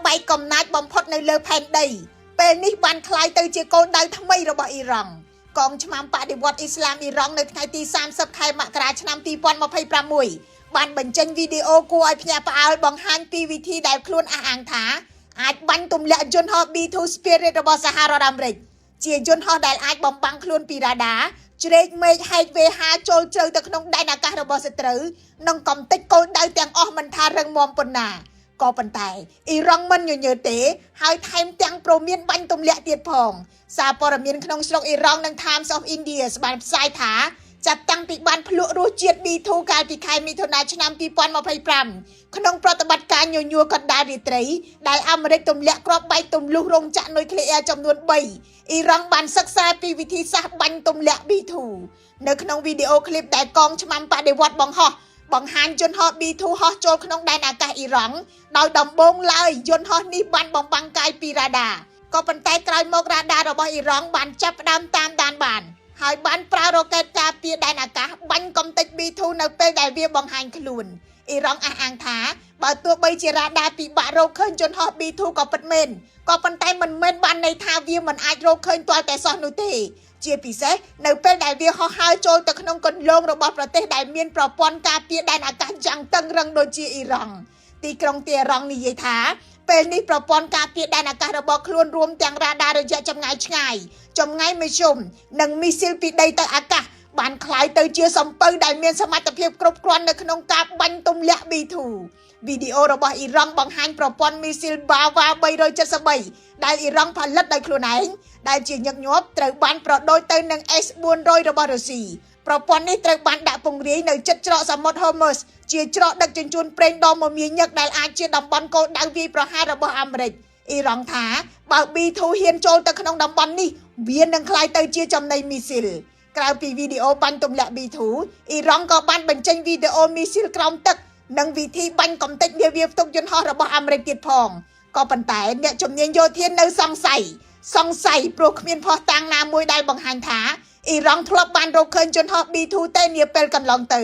បែកកំណាចបំផុតនៅលើផែនដីពេលនេះបានក្លាយទៅជាគោលដៅថ្មីរបស់អ៊ីរ៉ង់កងឆ្មាំបដិវត្តអ៊ីស្លាមអ៊ីរ៉ង់នៅថ្ងៃទី30ខែមករាឆ្នាំ2026បានបញ្ចេញវីដេអូគួរឲ្យភ្ញាក់ផ្អើលបង្ហាញពីវិធីដែលខ្លួនអះអាងថាអាចបាញ់ទម្លាក់យន្តហោះ B2 Spirit របស់សហរដ្ឋអាមេរិកជាយន្តហោះដែលអាចបំបាំងខ្លួនពីរ៉ាដាជ្រែកមេឃហែកវេហាចូលជ្រៅទៅក្នុងដែនអាកាសរបស់សត្រូវនិងកំទេចគោលដៅទាំងអស់មិនថារឹងមាំប៉ុណ្ណាក៏ប៉ុន្តែអ៊ីរ៉ង់មិនញញើតទេហើយថែមទាំងព្រមានបាញ់ទម្លាក់ទៀតផងសារព័ត៌មានក្នុងស្រុកអ៊ីរ៉ង់និង Times of India បានផ្សាយថាចាប់តាំងពីបានភ្លក់រសជាតិ B2 កាលពីខែមិថុនាឆ្នាំ2025ក្នុងប្រតិបត្តិការញញួរកណ្ដាលរាត្រីដែលអាមេរិកទម្លាក់គ្រាប់បែកទម្លុះរោងចក្រនុយក្លេអ៊ែរចំនួន3អ៊ីរ៉ង់បានសិក្សាពីវិធីសាស្ត្របាញ់ទម្លាក់ B2 នៅក្នុងវីដេអូឃ្លីបដែលកងឆ្មាំបដិវត្តបង្ហោះបង្ហាញយន្តហោះ B2 ហោះចូលក្នុងដែនអាកាសអ៊ីរ៉ង់ដោយដំបូងឡើយយន្តហោះនេះបានបំបាំងកាយពីរ៉ាដាក៏ប៉ុន្តែក្រោយមករ៉ាដារបស់អ៊ីរ៉ង់បានចាប់ផ្ដើមតាមដានបានហើយបានប្រើរ៉ុកែតការពារដែនអាកាសបាញ់កំទេច B2 នៅពេលដែលវាបង្ហាញខ្លួនអ៊ីរ៉ង់អះអាងថាបើទោះបីជារ៉ាដាពិបាករកឃើញយន្តហោះ B2 ក៏ពិតមែនក៏ប៉ុន្តែមិនមែនបានន័យថាវាមិនអាចរកឃើញទាល់តែសោះនោះទេជាពិសេសនៅពេលដែលវាហោះហើរចូលទៅក្នុងគន្លងរបស់ប្រទេសដែលមានប្រព័ន្ធការពារដែនអាកាសយ៉ាងតឹងរឹងដូចជាអ៊ីរ៉ង់ទីក្រុងទីអ៊ីរ៉ង់និយាយថាពេលនេះប្រព័ន្ធការពារដែនអាកាសរបស់ខ្លួនរួមទាំងរ៉ាដារយៈចម្ងាយឆ្ងាយចម្ងាយមធ្យមនិងមីស៊ីលពីដីទៅអាកាសបានក្លាយទៅជាសំពៅដែលមានសមត្ថភាពគ្រប់គ្រាន់នៅក្នុងការបាញ់ទម្លាក់ B2 វីដេអូរបស់អ៊ីរ៉ង់បង្ហាញប្រព័ន្ធមីស៊ីលបាវ៉ា373ដែលអ៊ីរ៉ង់ផលិតដោយខ្លួនឯងដែលជាញឹកញាប់ត្រូវបានប្រដូចទៅនឹង S400 របស់រុស្ស៊ីប្រព័ន្ធនេះត្រូវបានដាក់ពង្រាយនៅជិតច្រកសមុទ្រ Hormuz ជាច្រកដឹកជញ្ជូនប្រេងដ៏មមាញឹកដែលអាចជាតំបន់គោលដៅវាយប្រហាររបស់អាមេរិកអ៊ីរ៉ង់ថាបើ B2 ហ៊ានចូលទៅក្នុងតំបន់នេះវានឹងក្លាយទៅជាចំណីមីស៊ីលក្រៅពីវីដេអូបាញ់ទម្លាក់ B2 អ៊ីរ៉ង់ក៏បានបញ្ចេញវីដេអូមីស៊ីលក្រោមទឹកនិងវិធីបាញ់កំទេចនាវាផ្ទុកយន្តហោះរបស់អាមេរិកទៀតផងក៏ប៉ុន្តែអ្នកជំនាញយោធានៅសង្ស័យសង្ស័យព្រោះគ្មានភស្តុតាងណាមួយដែលបង្ហាញថាអ៊ីរ៉ង់ធ្លាប់បានរកឃើញយន្តហោះ B2 ទេនាពេលកន្លងទៅ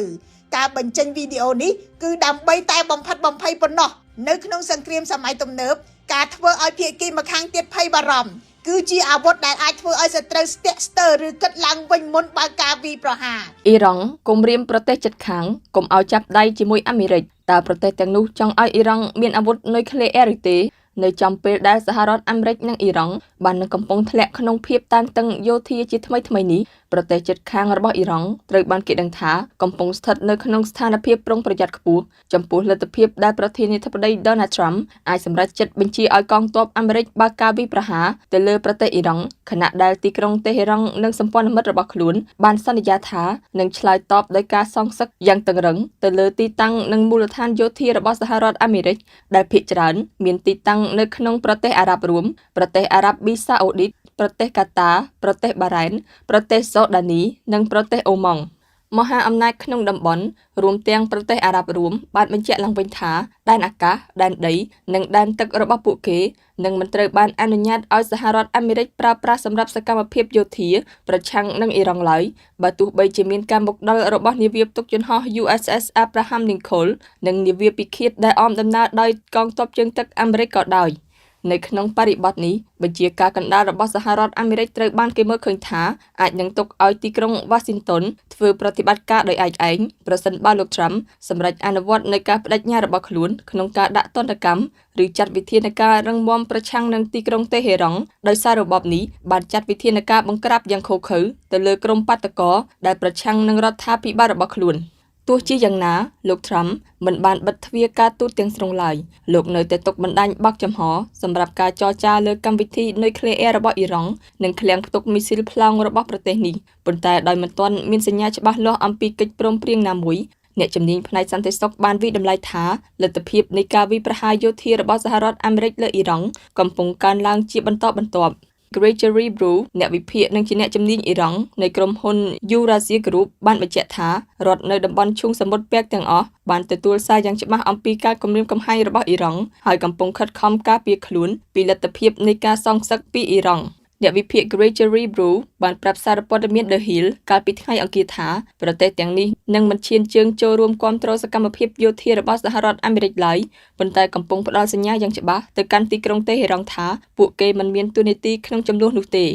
ការបញ្ចេញវីដេអូនេះគឺដើម្បីតែបំផិតបំភ័យប៉ុណ្ណោះនៅក្នុងសង្គ្រាមសម័យទំនើបការធ្វើឲ្យភាគីម្ខាងទៀតភ័យបារម្ភគឺជាអាវុធដែលអាចធ្វើឲ្យសត្រូវស្ទាក់ស្ទើរឬគិតឡើងវិញមុនបើកការវាយប្រហារ អ៊ីរ៉ង់គំរាមប្រទេសជិតខាងកុំឲ្យចាប់ដៃជាមួយអាមេរិកតើប្រទេសទាំងនោះចង់ឲ្យអ៊ីរ៉ង់មានអាវុធនុយក្លេអ៊ែរឬទេនៅចំពេលដែលសហរដ្ឋអាមេរិកនិងអ៊ីរ៉ង់បាននឹងកំពុងធ្លាក់ក្នុងភាពតានតឹងយោធាជាថ្មីៗនេះប្រទេសជិតខាងរបស់អ៊ីរ៉ង់ត្រូវបានគេដឹងថាកំពុងស្ថិតនៅក្នុងស្ថានភាពប្រុងប្រយ័ត្នខ្ពស់ចំពោះលទ្ធភាពដែលប្រធានាធិបតី Donald Trump អាចសម្រេចចិត្តបញ្ជាឲ្យកងទ័ពអាមេរិកបើកការវាយប្រហារទៅលើប្រទេសអ៊ីរ៉ង់ខណៈដែលទីក្រុងតេហេរ៉ង់និងសម្ព័ន្ធមិត្តរបស់ខ្លួនបានសន្យាថានឹងឆ្លើយតបដោយការសងសឹកយ៉ាងតឹងរឹងទៅលើទីតាំងនិងមូលដ្ឋានយោធារបស់សហរដ្ឋអាមេរិកដែលភាគច្រើនមានទីតាំងនៅក្នុងប្រទេសអារ៉ាប់រួមប្រទេសអារ៉ាប៊ីសាអូឌីតប្រទេសកាតាប្រទេសបារ៉ែនប្រទេសសូដានីនិងប្រទេសអូម៉ង់មហាអំណាចក្នុងតំបន់រួមទាំងប្រទេសអារ៉ាប់រួមបានបញ្ជាក់ឡើងវិញថាដែនអាកាសដែនដីនិងដែនទឹករបស់ពួកគេនឹងមិនត្រូវបានអនុញ្ញាតឲ្យសហរដ្ឋអាមេរិកប្រើប្រាស់សម្រាប់សកម្មភាពយោធាប្រឆាំងនឹងអ៊ីរ៉ង់ឡើយបើទោះបីជាមានការមកដល់របស់នាវាផ្ទុកយន្តហោះ USS Abraham Lincoln និងនាវាពិឃាតដែលអមដំណើរដោយកងទ័ពជើងទឹកអាមេរិកក៏ដោយ។នៅក្នុងបរិបទនេះបញ្ជាការកណ្ដាលរបស់សហរដ្ឋអាមេរិកត្រូវបានគេមើលឃើញថាអាចនឹងទុកឲ្យទីក្រុងវ៉ាស៊ីនតោនធ្វើប្រតិបត្តិការដោយឯកឯងប្រសិនបើលោក Trump សម្រេចអនុវត្តនូវការប្តេជ្ញារបស់ខ្លួនក្នុងការដាក់ទណ្ឌកម្មឬចាត់វិធានការរឹងមាំប្រឆាំងនឹងទីក្រុងតេហេរ៉ង់ដោយសាររបបនេះបានចាត់វិធានការបង្ក្រាបយ៉ាងឃោរឃៅទៅលើក្រុមបាតុករដែលប្រឆាំងនឹងរដ្ឋាភិបាលរបស់ខ្លួន។ ទោះជាយ៉ាងណាលោក Trump មិនបានបិទទ្វារការទូតទាំងស្រុងឡើយលោកនៅតែទុកបណ្ដាញបើកចំហសម្រាប់ការចរចាលើកម្មវិធីនុយក្លេអ៊ែររបស់អ៊ីរ៉ង់និងឃ្លាំងផ្ទុកមីស៊ីលប្លោងរបស់ប្រទេសនេះប៉ុន្តែដោយមិនទាន់មានសញ្ញាច្បាស់លាស់អំពីកិច្ចព្រមព្រៀងណាមួយអ្នកជំនាញផ្នែកសន្តិសុខបានវាយតម្លៃថាលទ្ធភាពនៃការវាយប្រហារយោធារបស់សហរដ្ឋអាមេរិកលើអ៊ីរ៉ង់កំពុងកើនឡើងជាបន្តបន្ទាប់ Gregory Brew អ្នកវិភាគនិងជាអ្នកជំនាញអ៊ីរ៉ង់នៃក្រុមហ៊ុន Eurasia Group បានបញ្ជាក់ថារដ្ឋនៅតំបន់ឈូងសមុទ្រពែកទាំងអស់បានទទួលសារយ៉ាងច្បាស់អំពីការគំរាមកំហែងរបស់អ៊ីរ៉ង់ហើយកំពុងខិតខំការពារខ្លួនពីលទ្ធភាពនៃការសងសឹកពីអ៊ីរ៉ង់។ អ្នកវិភាគ Gregory Brew បានប្រាប់សារព័ត៌មាន The Hill កាលពីថ្ងៃអង្គារថាប្រទេសទាំងនេះនឹងមិនឈានជើងចូលរួមគាំទ្រសកម្មភាពយោធារបស់សហរដ្ឋអាមេរិកឡើយប៉ុន្តែកំពុងផ្ដល់សញ្ញាយ៉ាងច្បាស់ទៅកាន់ទីក្រុងតេហេរ៉ង់ថាពួកគេមិនមានតួនាទីក្នុងជម្លោះនោះទេ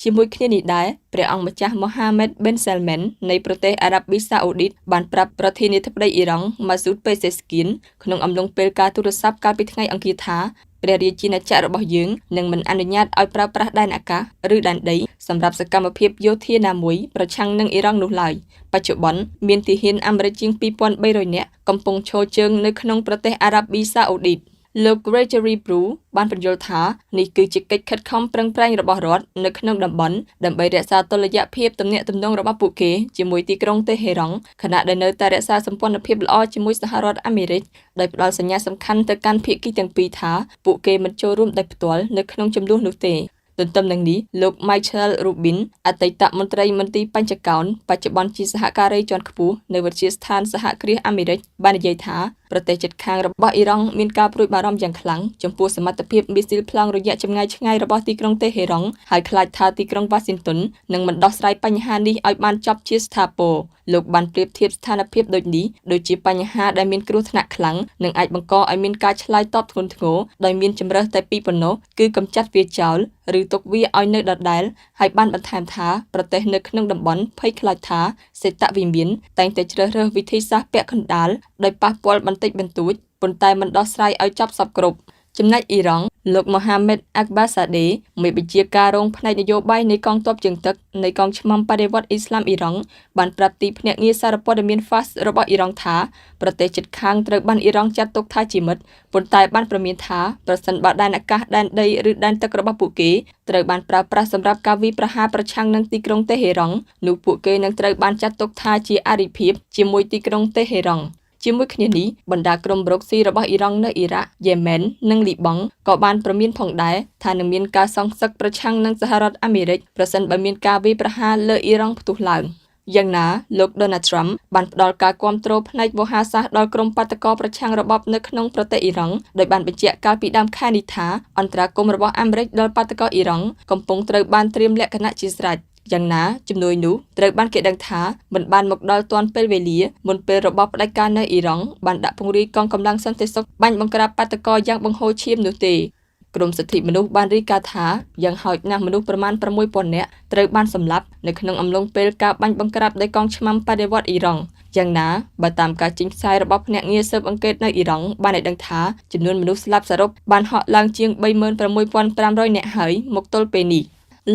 ជាមួយគ្នានេះដែរព្រះអង្គម្ចាស់ Mohammed Ben Salman នៃប្រទេសអារ៉ាប៊ីសាអូឌីតបានប្រាប់ប្រធានាធិបតីអ៊ីរ៉ង់ Masoud Pezeshkian ក្នុងអំឡុងពេលការទូរស័ព្ទកាលពីថ្ងៃអង្គារថាព្រះរាជាណាចក្ររបស់យើងនឹងមិនអនុញ្ញាតឲ្យប្រើប្រាស់ដែនអាកាសឬដែនដីសម្រាប់សកម្មភាពយោធាណាមួយប្រឆាំងនឹងអ៊ីរ៉ង់នោះឡើយបច្ចុប្បន្នមានទាហានអាមេរិកជាង2300នាក់កំពុងឈរជើងនៅក្នុងប្រទេសអារ៉ាប៊ីសាអូឌីតលោក Gregory Brew បានពន្យល់ថានេះគឺជាកិច្ចខិតខំប្រឹងប្រែងរបស់រដ្ឋនៅក្នុងតំបន់ដើម្បីរក្សាតុល្យភាពទំនាក់ទំនងរបស់ពួកគេជាមួយទីក្រុងតេហេរ៉ង់ខណៈដែលនៅតែរក្សាសម្ព័ន្ធភាពល្អជាមួយសហរដ្ឋអាមេរិកដោយផ្ដល់សញ្ញាសំខាន់ទៅកាន់ភាគីទាំងពីរថាពួកគេមិនចូលរួមដោយផ្ទាល់នៅក្នុងជម្លោះនោះទេទន្ទឹមនឹងនេះលោក Michael Rubin អតីតមន្ត្រីមន្ទីរបញ្ចកោណបច្ចុប្បន្នជាសហការីជាន់ខ្ពស់នៅវិទ្យាស្ថានសហគ្រាសអាមេរិកបាននិយាយថាប្រទេសជិតខាងរបស់អ៊ីរ៉ង់មានការព្រួយបារម្ភយ៉ាងខ្លាំងចំពោះសមត្ថភាពមីស៊ីលប្លង់រយៈចម្ងាយឆ្ងាយរបស់ទីក្រុងតេហេរ៉ង់ហើយខ្លាចថាទីក្រុងវ៉ាស៊ីនតោននឹងមិនដោះស្រាយបញ្ហានេះឲ្យបានចប់ជាស្ថាពរលោកបានប្រៀបធៀបស្ថានភាពដូចនេះដូចជាបញ្ហាដែលមានគ្រោះថ្នាក់ខ្លាំងនិងអាចបង្កឲ្យមានការឆ្លើយតបធ្ងន់ធ្ងរដោយមានជម្រើសតែពីរប៉ុណ្ណោះគឺកម្ចាត់វាចោលឬទុកវាឲ្យនៅដដែលហើយបានបន្ថែមថាប្រទេសនៅក្នុងតំបន់ភ័យខ្លាចថាសេតវិមានតែងតែជ្រើសរើសវិធីសាស្ត្រពាក់កណ្ដាលដោយប៉ះពាល់បន្តិចបន្តួចប៉ុន្តែមិនដោះស្រាយឲ្យចប់សព្វគ្រប់ចំណែកអ៊ីរ៉ង់លោក Mohammad Akbarzadeh មេបញ្ជាការរងផ្នែកនយោបាយនៃកងទ័ពជើងទឹកនៃកងឆ្មាំបដិវត្តអ៊ីស្លាមអ៊ីរ៉ង់បានប្រាប់ទីភ្នាក់ងារសារព័ត៌មាន Fars របស់អ៊ីរ៉ង់ថាប្រទេសជិតខាងត្រូវបានអ៊ីរ៉ង់ចាត់ទុកថាជាមិត្តប៉ុន្តែបានព្រមានថាប្រសិនបើដែនអាកាសដែនដីឬដែនទឹករបស់ពួកគេត្រូវបានប្រើប្រាស់សម្រាប់ការវាយប្រហារប្រឆាំងនឹងទីក្រុងតេហេរ៉ង់នោះពួកគេនឹងត្រូវបានចាត់ទុកថាជាអរិភាពជាមួយទីក្រុងតេហេរ៉ង់ជាមួយគ្នានេះបណ្ដាក្រុមប្រុកស៊ីរបស់អ៊ីរ៉ង់នៅអ៊ីរ៉ាក់យេម៉ែននិងលីបង់ក៏បានព្រមានផងដែរថានឹងមានការសងសឹកប្រឆាំងនឹងសហរដ្ឋអាមេរិកប្រសិនបើមានការវាយប្រហារលើអ៊ីរ៉ង់ផ្ទុះឡើងយ៉ាងណាលោក Donald Trump បានផ្ដល់ការគាំទ្រផ្នែកវោហារសាស្ត្រដល់ក្រុមបាតុករប្រឆាំងរបបនៅក្នុងប្រទេសអ៊ីរ៉ង់ដោយបានបញ្ជាក់កាលពីដើមខែនេះថាអន្តរាគមន៍របស់អាមេរិកដល់បាតុករអ៊ីរ៉ង់កំពុងត្រូវបានត្រៀមលក្ខណៈជាស្រេចយ៉ាងណាជំនួយនោះត្រូវបានគេដឹងថាមិនបានមកដល់ទាន់ពេលវេលាមុនពេលរបបផ្ដាច់ការនៅអ៊ីរ៉ង់បានដាក់ពង្រាយកងកម្លាំងសន្តិសុខបាញ់បង្ក្រាបបាតុករយ៉ាងបង្ហូរឈាមនោះទេក្រមសិទ្ធិមនុស្សបានរាយការណ៍ថាយ៉ាងហោចណាស់មនុស្សប្រមាណ6000នាក់ត្រូវបានសម្លាប់នៅក្នុងអំឡុងពេលការបាញ់បង្ក្រាបដោយកងឆ្មាំបដិវត្តអ៊ីរ៉ង់យ៉ាងណាបើតាមការចេញផ្សាយរបស់ភ្នាក់ងារស៊ើបអង្កេតនៅអ៊ីរ៉ង់បានឲ្យដឹងថាចំនួនមនុស្សស្លាប់សរុបបានហក់ឡើងជាង36500នាក់ហើយមកទល់ពេលនេះ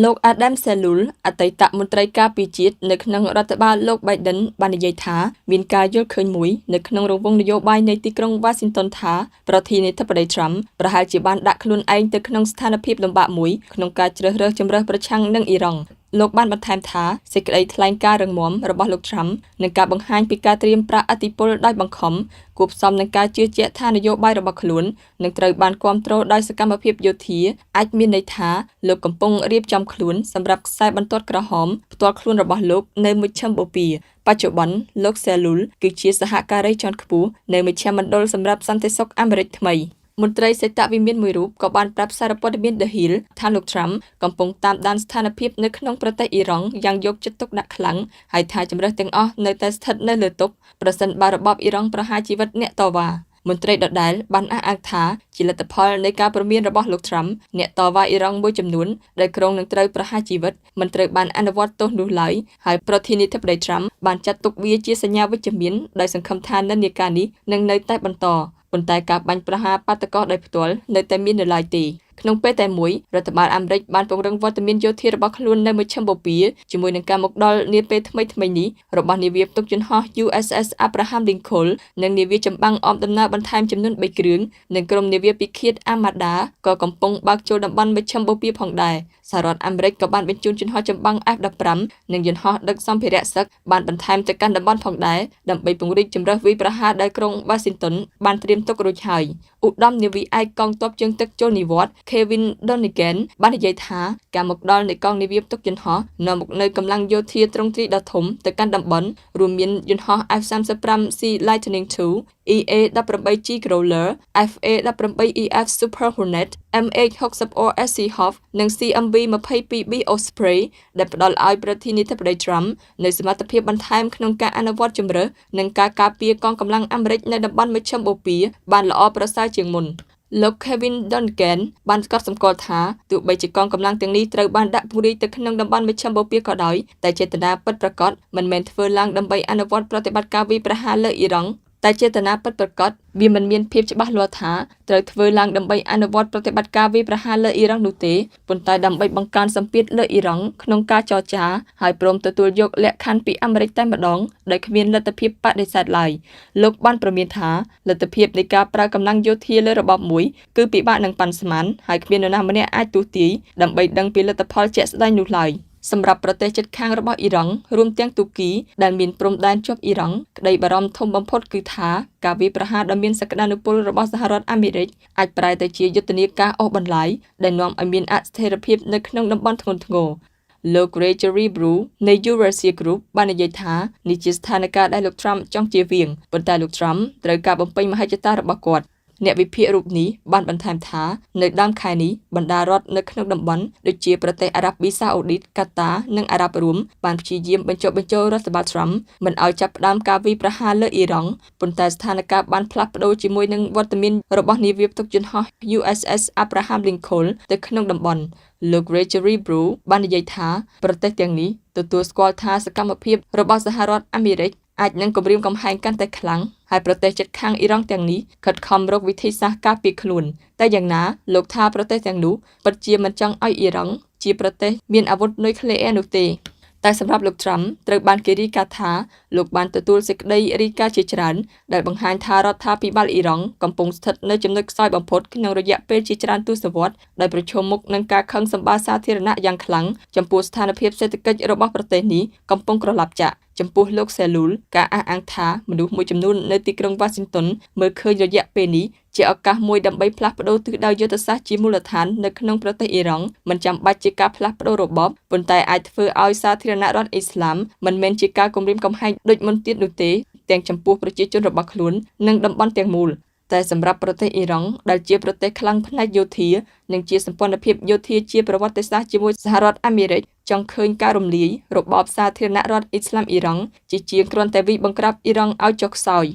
លោក Adam Selul អតីតមន្ត្រីការពារជាតិនៅក្នុងរដ្ឋបាលលោក Biden បាននិយាយថាមានការយល់ឃើញមួយនៅក្នុងរង្វង់នយោបាយនៃទីក្រុង Washington ថាប្រធានាធិបតី Trump ប្រហែលជាបានដាក់ខ្លួនឯងទៅក្នុងស្ថានភាពលំបាកមួយក្នុងការជ្រើសរើសជម្រើសប្រឆាំងនឹងអ៊ីរ៉ង់លោកបានបន្ថែមថាសេចក្តីថ្លែងការណ៍រឹងមាំរបស់លោក Trump និងការបង្ហាញពីការត្រៀមប្រាក់ឥទ្ធិពលដោយបង្ខំគួបផ្សំនឹងការជឿជាក់ថានយោបាយរបស់ខ្លួននឹងត្រូវបានគាំទ្រដោយសកម្មភាពយោធាអាចមានន័យថាលោកកំពុងរៀបចំខ្លួនសម្រាប់ខ្សែបន្ទាត់ក្រហមផ្ទាល់ខ្លួនរបស់លោកនៅមជ្ឈិមបូព៌ាបច្ចុប្បន្នលោក Selul គឺជាសហការីជាន់ខ្ពស់នៅមជ្ឈមណ្ឌលសម្រាប់សន្តិសុខអាមេរិកថ្មីមន្ត្រីសេតវិមានមួយរូបក៏បានប្រាប់សារព័ត៌មាន The Hill ថាលោក Trump កំពុងតាមដានស្ថានភាពនៅក្នុងប្រទេសអ៊ីរ៉ង់យ៉ាងយកចិត្តទុកដាក់ខ្លាំងហើយថាជម្រើសទាំងអស់នៅតែស្ថិតនៅលើតុប្រសិនបើរបបអ៊ីរ៉ង់ប្រហារជីវិតអ្នកតវ៉ាមន្ត្រីដដែលបានអះអាងថាជាលទ្ធផលនៃការព្រមានរបស់លោក Trump អ្នកតវ៉ាអ៊ីរ៉ង់មួយចំនួនដែលគ្រោងនឹងត្រូវប្រហារជីវិតមិនត្រូវបានអនុវត្តទោសនោះឡើយហើយប្រធានាធិបតី Trump បានចាត់ទុកវាជាសញ្ញាវិជ្ជមានដោយសង្ឃឹមថានិន្នាការនេះនឹងនៅតែបន្តប៉ុន្តែការបាញ់ប្រហារបាតុករដោយផ្ទាល់នៅតែមាននៅឡើយទេក្នុងពេលតែមួយរដ្ឋបាលអាមេរិកបានពង្រឹងវត្តមានយោធារបស់ខ្លួននៅមជ្ឈិមបូព៌ាជាមួយនឹងការមកដល់នាពេលថ្មីៗនេះរបស់នាវាផ្ទុកយន្តហោះ USS Abraham Lincoln និងនាវាចម្បាំងអមដំណើរបន្ថែមចំនួន3គ្រឿងនិងក្រុមនាវាពិឃាត Armada ក៏កំពុងបើកចូលតំបន់មជ្ឈិមបូព៌ាផងដែរសហរដ្ឋអាមេរិកក៏បានបញ្ជូនយន្តហោះចម្បាំង F-15 និងយន្តហោះដឹកសម្ភារៈសឹកបានបន្ថែមទៅកាន់តំបន់ផងដែរដើម្បីពង្រីកជម្រើសវាយប្រហារដែលក្រុងវ៉ាស៊ីនតោនបានត្រៀមទុករួចហើយឧត្តមនាវីឯកកងទ័ពជើងទឹកជលនិវត្តន៍ Kevin Donegan បាននិយាយថាការមកដល់នៃកងនាវាផ្ទុកយន្តហោះនាំមកនូវកម្លាំងយោធាទ្រង់ទ្រាយដ៏ធំទៅកាន់តំបន់រួមមានយន្តហោះ F-35C Lightning II EA-18G Growler, FA-18EF Super Hornet, MH-60R Seahawk និង CMV-22B Osprey ដែលផ្ដល់ឲ្យប្រធានាធិបតី Trump នូវសមត្ថភាពបន្ថែមក្នុងការអនុវត្តជម្រើស និងការការពារកងកម្លាំងអាមេរិកនៅតំបន់មជ្ឈិមបូព៌ាបានល្អប្រសើរជាងមុន។ លោក Kevin Duncan បានកត់សម្គាល់ថា ទោះបីជាកងកម្លាំងទាំងនេះត្រូវបានដាក់ពង្រាយទៅក្នុងតំបន់មជ្ឈិមបូព៌ាក៏ដោយ តែចេតនាពិតប្រាកដមិនមែនធ្វើឡើងដើម្បីអនុវត្តប្រតិបត្តិការវាយប្រហារលើអ៊ីរ៉ង់តែចេតនាពិតប្រាកដវាមិនមានភាពច្បាស់លាស់ថាត្រូវធ្វើឡើងដើម្បីអនុវត្តប្រតិបត្តិការវាយប្រហារលើអ៊ីរ៉ង់នោះទេ ប៉ុន្តែដើម្បីបង្កើនសម្ពាធលើអ៊ីរ៉ង់ក្នុងការចរចា ហើយព្រមទទួលយកលក្ខខណ្ឌពីអាមេរិកតែម្ដងដោយគ្មានលទ្ធភាពបដិសេធឡើយ។ លោកបានព្រមានថា លទ្ធភាពនៃការប្រើកម្លាំងយោធាលើរបបមួយ គឺពិបាកនឹងប៉ាន់ស្មាន ហើយគ្មាននរណាម្នាក់អាចទស្សន៍ទាយដើម្បីដឹងពីលទ្ធផលជាក់ស្ដែងនោះឡើយ។ សម្រាប់ប្រទេសជិតខាងរបស់អ៊ីរ៉ង់ រួមទាំងទូគីដែលមានព្រំដែនជាប់អ៊ីរ៉ង់ ក្តីបារម្ភធំបំផុតគឺថា ការវាយប្រហារដ៏មានសក្តានុពលរបស់សហរដ្ឋអាមេរិកអាចប្រែទៅជាយុទ្ធនាការអូសបន្លាយ ដែលនាំឲ្យមានអស្ថិរភាពនៅក្នុងតំបន់ធ្ងន់ធ្ងរ។ លោក Gregory Brew នៃ Eurasia Group បាននិយាយថា នេះជាស្ថានភាពដែលលោក Trump ចង់ជៀសវាង ប៉ុន្តែលោក Trump ត្រូវការបំពេញមហិច្ឆតារបស់គាត់។ អ្នកវិភាគរូបនេះបានបន្ថែមថា នៅដើមខែនេះ បណ្ដារដ្ឋនៅក្នុងតំបន់ ដូចជាប្រទេសអារ៉ាប៊ីសាអូឌីត កាតា និងអារ៉ាប់រួម បានព្យាយាមបញ្ចុះបញ្ចូលរដ្ឋបាល Trump មិនឲ្យចាប់ផ្ដើមការវាយប្រហារលើអ៊ីរ៉ង់ ប៉ុន្តែស្ថានភាពបានផ្លាស់ប្ដូរជាមួយនឹងវត្តមានរបស់នាវាផ្ទុកយន្តហោះ USS Abraham Lincoln ទៅក្នុងតំបន់។ លោក Gregory Brew បាននិយាយថា ប្រទេសទាំងនេះទទួលស្គាល់ថាសកម្មភាពរបស់សហរដ្ឋអាមេរិកអាចនឹងគំរាមកំហែងកាន់តែខ្លាំង ហើយប្រទេសជិតខាងអ៊ីរ៉ង់ទាំងនេះខិតខំរកវិធីសាស្ត្រការពារខ្លួន។ តែយ៉ាងណា លោកថាប្រទេសទាំងនោះពិតជាមិនចង់ឲ្យអ៊ីរ៉ង់ជាប្រទេសមានអាវុធនុយក្លេអ៊ែរនោះទេ។ តែសម្រាប់លោក Trump ត្រូវបានគេរាយការណ៍ថា លោកបានទទួលសេចក្តីរាយការណ៍ជាច្រើនដែលបង្ហាញថារដ្ឋាភិបាលអ៊ីរ៉ង់កំពុងស្ថិតនៅចំណុចខ្សោយបំផុតក្នុងរយៈពេលជាច្រើនទសវត្សរ៍ ដោយប្រឈមមុខនឹងការខឹងសម្បារសាធារណៈយ៉ាងខ្លាំងចំពោះស្ថានភាពសេដ្ឋកិច្ចរបស់ប្រទេសនេះកំពុងក្រឡាប់ចាក់។ ចំពោះលោក សេលូល ការអះអាងថាមនុស្សមួយចំនួននៅទីក្រុងវ៉ាស៊ីនតោនមើលឃើញរយៈពេលនេះជាឱកាសមួយដើម្បីផ្លាស់ប្ដូរទិសដៅយុទ្ធសាស្ត្រជាមូលដ្ឋាននៅក្នុងប្រទេសអ៊ីរ៉ង់ មិនចាំបាច់ជាការផ្លាស់ប្ដូររបប ប៉ុន្តែអាចធ្វើឲ្យសាធារណរដ្ឋអ៊ីស្លាមមិនមែនជាការគំរាមកំហែងដូចមុនទៀតនោះទេ ទាំងចំពោះប្រជាជនរបស់ខ្លួន និងតំបន់ទាំងមូល។ តែសម្រាប់ប្រទេសអ៊ីរ៉ង់ដែលជាប្រទេសខ្លាំងផ្នែកយោធា និងជាសម្ព័ន្ធភាពយោធាជាប្រវត្តិសាស្ត្រជាមួយសហរដ្ឋអាមេរិក ចង់ឃើញការរំលាយរបបសាធារណរដ្ឋអ៊ីស្លាមអ៊ីរ៉ង់ ជាជាងគ្រាន់តែវាយបង្ក្រាបអ៊ីរ៉ង់ឲ្យចុះខ្សោយ។